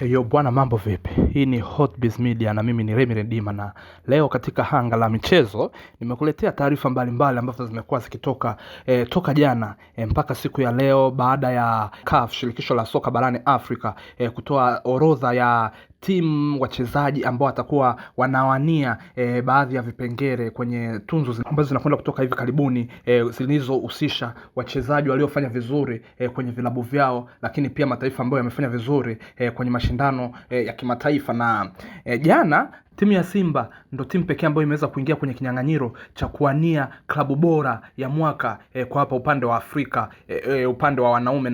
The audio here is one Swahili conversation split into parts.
Yo bwana, mambo vipi? Hii ni Hotbiz Media na mimi ni Remy Redima, na leo katika hanga la michezo nimekuletea taarifa mbalimbali ambazo zimekuwa zikitoka toka jana mpaka siku ya leo baada ya CAF, shirikisho la soka barani Afrika, kutoa orodha ya timu wachezaji ambao watakuwa wanawania baadhi ya vipengele kwenye tunzo ambazo zinakwenda kutoka hivi karibuni zilizohusisha wachezaji waliofanya vizuri kwenye vilabu vyao, lakini pia mataifa ambayo yamefanya vizuri kwenye mashindano ya kimataifa. Na jana timu ya Simba ndo timu pekee ambayo imeweza kuingia kwenye kinyang'anyiro cha kuwania klabu bora ya mwaka kwa hapa upande wa Afrika, upande wa wanaume,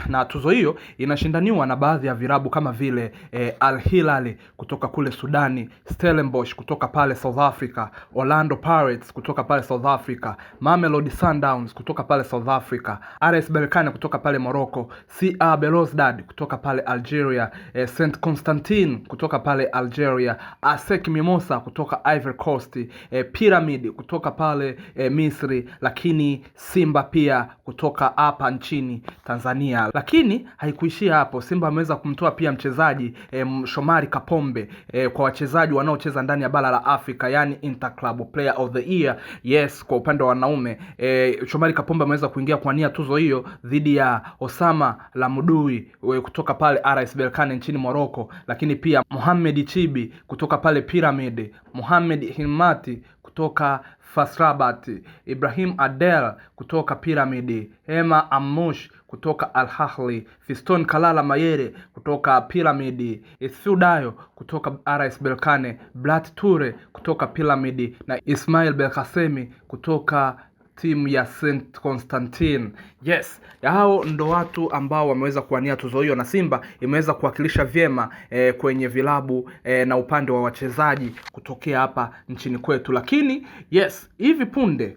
na tuzo hiyo inashindaniwa na baadhi ya vilabu kama vile Al Hilal kutoka kule Sudani, Stellenbosch kutoka pale South Africa, Orlando Pirates kutoka pale South Africa, Mamelodi Sundowns kutoka pale South Africa, RS Berkane kutoka pale Morocco, CR Belouizdad kutoka pale Algeria, St Constantine kutoka pale Algeria, ASEC Mimosa kutoka Ivory Coast, Pyramid kutoka pale Misri, lakini Simba pia kutoka hapa nchini Tanzania. Lakini haikuishia hapo, Simba ameweza kumtoa pia mchezaji Shomari Kapombe kwa wachezaji wanaocheza ndani ya bara la Afrika, yani Interclub Player of the Year. Yes, kwa upande wa wanaume Shomari Kapombe ameweza kuingia kuwania tuzo hiyo dhidi ya Osama Lamudui kutoka pale RS Berkane nchini Morocco, lakini pia Mohamed Chibi kutoka pale Pyramid, Mohamed Himati kutoka FAS Rabat, Ibrahim Adel kutoka Pyramid, Hema Amush kutoka Al Ahly, Fiston Kalala Mayere kutoka Pyramid, Isfu Dayo kutoka RS Berkane, Blat Ture kutoka Pyramid na Ismail Belkasemi kutoka timu ya St Constantine. Yes, hao ndo watu ambao wameweza kuwania tuzo hiyo na Simba imeweza kuwakilisha vyema kwenye vilabu na upande wa wachezaji kutokea hapa nchini kwetu. Lakini yes, hivi punde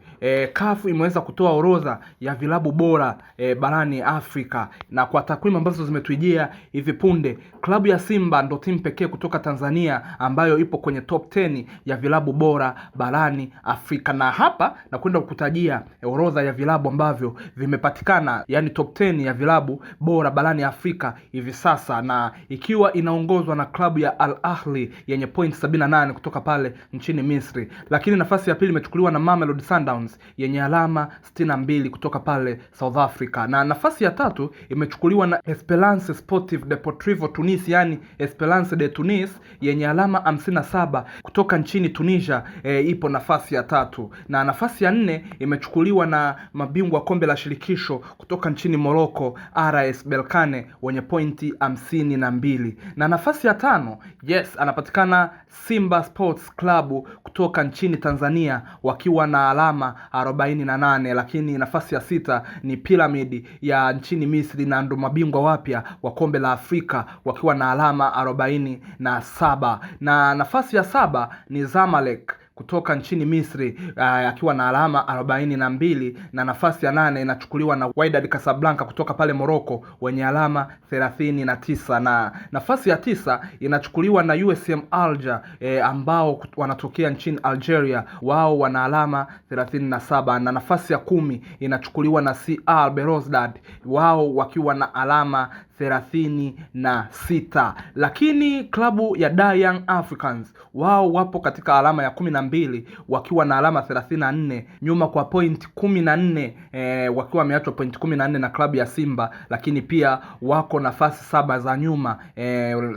CAF imeweza kutoa orodha ya vilabu bora barani Afrika, na kwa takwimu ambazo zimetuijia hivi punde, klabu ya Simba ndo timu pekee kutoka Tanzania ambayo ipo kwenye top 10 ya vilabu bora barani Afrika, na hapa nakwenda kukutajia orodha ya vilabu ambavyo vimepatikana, yani top 10 ya vilabu bora barani Afrika hivi sasa, na ikiwa inaongozwa na klabu ya Al Ahly yenye point 78 kutoka pale nchini Misri, lakini nafasi ya pili imechukuliwa na Mamelodi Sundowns yenye alama 62 kutoka pale South Africa, na nafasi ya tatu imechukuliwa na Esperance Sportive Deportivo Tunis, yani Esperance de Tunis yenye alama 57 kutoka nchini Tunisia, ipo nafasi ya tatu, na nafasi ya nne imechukuliwa na mabingwa kombe la shirikisho kutoka nchini Morocco RS Berkane wenye pointi 52, na nafasi ya tano, yes, anapatikana Simba Sports Club kutoka nchini Tanzania wakiwa na alama 48, lakini nafasi ya sita ni Pyramid ya nchini Misri na ndo mabingwa wapya wa kombe la Afrika wakiwa na alama 47, na nafasi ya saba ni Zamalek kutoka nchini Misri akiwa na alama 42, na nafasi ya nane inachukuliwa na Wydad Casablanca kutoka pale Morocco wenye alama 39, na nafasi ya tisa inachukuliwa na USM Alger ambao wanatokea nchini Algeria, wao wana alama 37, na nafasi ya 10 inachukuliwa na CR Belouizdad, wao wakiwa na alama 36. Lakini klabu ya Dar Young Africans wao wapo katika alama ya 12 wakiwa na alama 34, nyuma kwa point 14, wakiwa wameachwa point 14 na klabu ya Simba, lakini pia wako nafasi 7 za nyuma.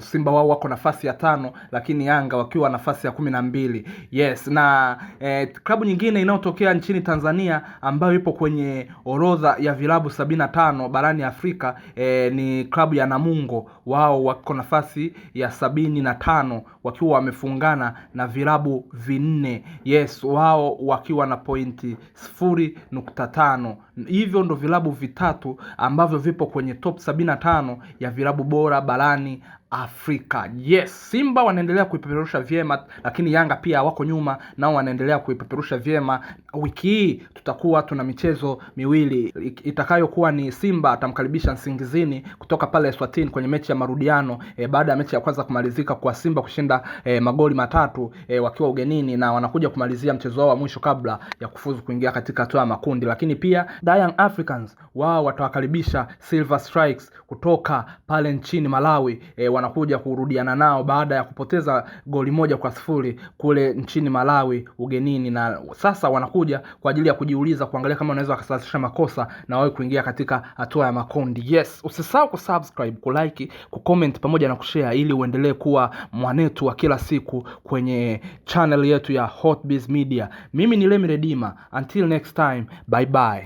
Simba wao wako nafasi ya 5, lakini Yanga wakiwa nafasi ya 12. Yes, na klabu nyingine inayotokea nchini Tanzania ambayo ipo kwenye orodha ya vilabu 75 barani Afrika ni klabu ya Namungo, wao wako nafasi ya 75 wakiwa wamefungana na vilabu 4. Yes, wao wakiwa na pointi 0.5. Hivyo ndo vilabu vitatu ambavyo vipo kwenye top 75 ya vilabu bora barani Afrika. Yes, Simba wanaendelea kuipeperusha vyema, lakini Yanga pia wako nyuma, nao wanaendelea kuipeperusha vyema. Wiki hii tutakuwa tuna michezo miwili itakayokuwa ni Simba atamkaribisha Nsingizini kutoka pale Eswatini kwenye mechi ya marudiano baada ya mechi ya kwanza kumalizika kwa Simba kushinda magoli 3 wakiwa ugenini, na wanakuja kumalizia mchezo wao wa mwisho kabla ya kufuzu kuingia katika hatua ya makundi. Lakini pia Young Africans wao watawakaribisha Silver Strikes kutoka pale nchini Malawi. Wanakuja kurudiana nao baada ya kupoteza goli 1-0 kule nchini Malawi ugenini, na sasa wanakuja kwa ajili ya kujiuliza, kuangalia kama wanaweza wakasawazisha makosa na wawe kuingia katika hatua ya makundi. Yes, usisahau kusubscribe, kulike, kucomment pamoja na kushare ili uendelee kuwa mwanetu wa kila siku kwenye channel yetu ya Hotbiz Media. Mimi ni Remi Redima. Until next time, bye bye.